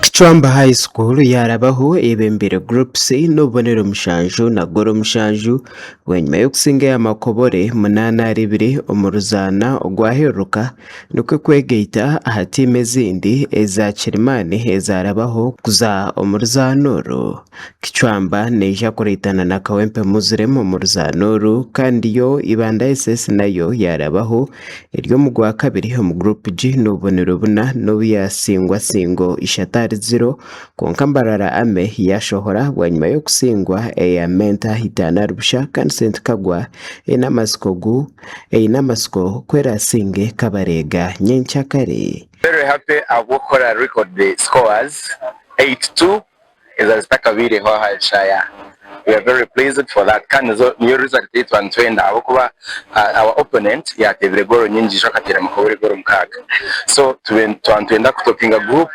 Kicwamba High School yaarabaho eyebembeire Group C n'obubonero mushanju na goolo mushanju bwanyima y'okusinga eya Makobore munaana ahari ibiri omu ruzaana ogwaheeruka nikwo kwegaita aha tiimu ezindi eza kirimaani ezaarabaho kuza omu ruzaano oru. Kicwamba neija kureetana na Kawempe Muslim omu ruzaano oru kandi yo Ibanda SS nayo yaarabaho Eri omu gwakabiri omu Group G n'obubonero buna n'obu yaasingwa singo ishatu ahari ziro kwonka Mbarara Army yaashohora bwanyima y'okusingwa eya Mentor itaano ahari busha kandi St Kagwa eine amatsiko gu eine amatsiko ku eraasinge Kabareega nyenkyakare. Very happy ahabw'okukora record scores 8-2 Eza zitakabaireho aha Shire. We are very pleased for that kandi nizo niyo result ei twaba nitwenda ahabw'okuba our opponent yateebire goolo nyingi itwe akateera Makobore goolo mukaaga. So tube twaba nitwenda kutopinga group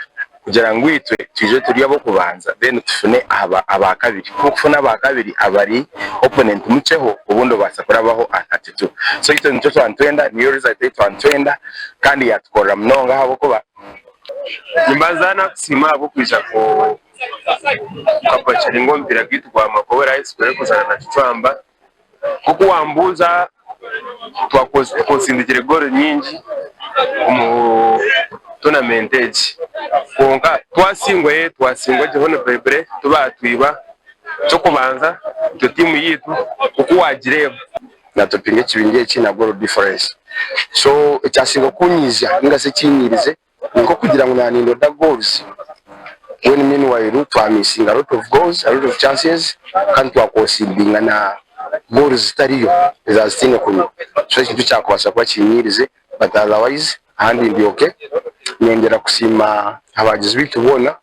kugira ngu itwe twije turi ab'okubanza then tufune aba abakabiri. Ku okufuna abakabiri abari opponent mukyeho obundi obaasa kurabaho aha 32. So itwe nikyo twaba nitwenda niyo result ei twaba nitwenda kandi yatukorera munonga ahabw'okuba Nimbanza nakusiima ahabw'okwija kukapakiringa omupiira gwaitu gwa Makobora High School erikuzaana na Kicwamba. Nk'oku wambuuza twakonsindikire goolo nyingi omu toonamenti egi kwonka twasingwa ye twasingwa gye hoona Baibure tibaatwiba. Eky'okubanza itwe tiimu yaitu oku waagireeba. Natopinga ekibinja eki na goal difference so ekyasinga kunyiizya ninga shi ekinyiirize ninkokugira ngu nanindoda goals when meanwhile twa missinga a lot of goals, a lot of chances kandi twa concedinga na goals zitariyo ezaba zitiine kunywa so ekyo nikyo kyakubaasa kuba kinyiirize but otherwise ahandi ndi okay. Nyongyera kusiima abahagizi baitu boona.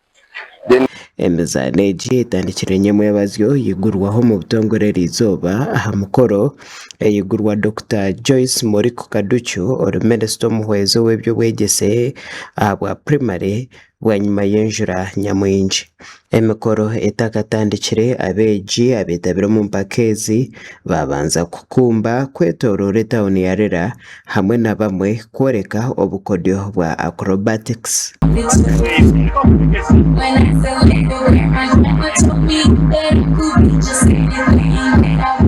Then. Emizaano egi etandikire nyomwebazyo eyigurwaho omu butongore eriizooba aha mukoro eyigurwa Dokita Joyce Moriku Kaducu ori minisita omuhwezi ow'eby'obwegyese ahabwa purayimare bwanyima y'enjura nyamwingi. Emikoro etakatandikire abeegi abetabire omu mpaka ezi baabanza kukumba kwetoroora etauni ya Lira hamwe na bamwe kworeka obukodyo bwa acrobatics.